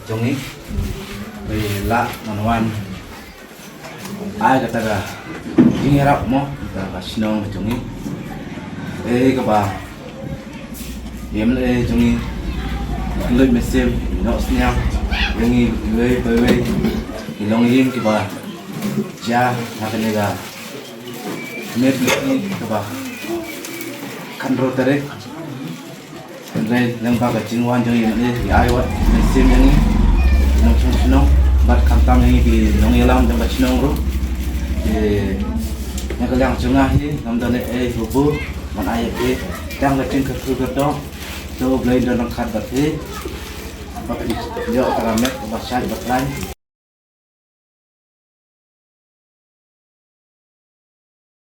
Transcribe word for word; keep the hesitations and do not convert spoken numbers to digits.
jong ngi, ba i la ngan wan ai kata ka jingïarap mo, kata ka shnong jong ngi. Eh, kaba i M L A jong ngi, i kynduid mynsiem, i noh sniang ïa ngi iwei pa iwei i longïing kiba jia ha kane ka miet kaba khathynriew tarik. Hynrei lyngba ka jingwan jong i, i ai wat mynsiem ïa ngi nongshong shnong bad khamtam ïa ngi ki nongïalam jong ka shnong ruh. Te na ka liang jong nga hi ngam don ei ei, haba ngan ai ïa phi tang ka jingkyrkhu kyrdoh. To U Blei un don ryngkat bad phi, ba phin ïoh ka met ba shait ba khlaiñ.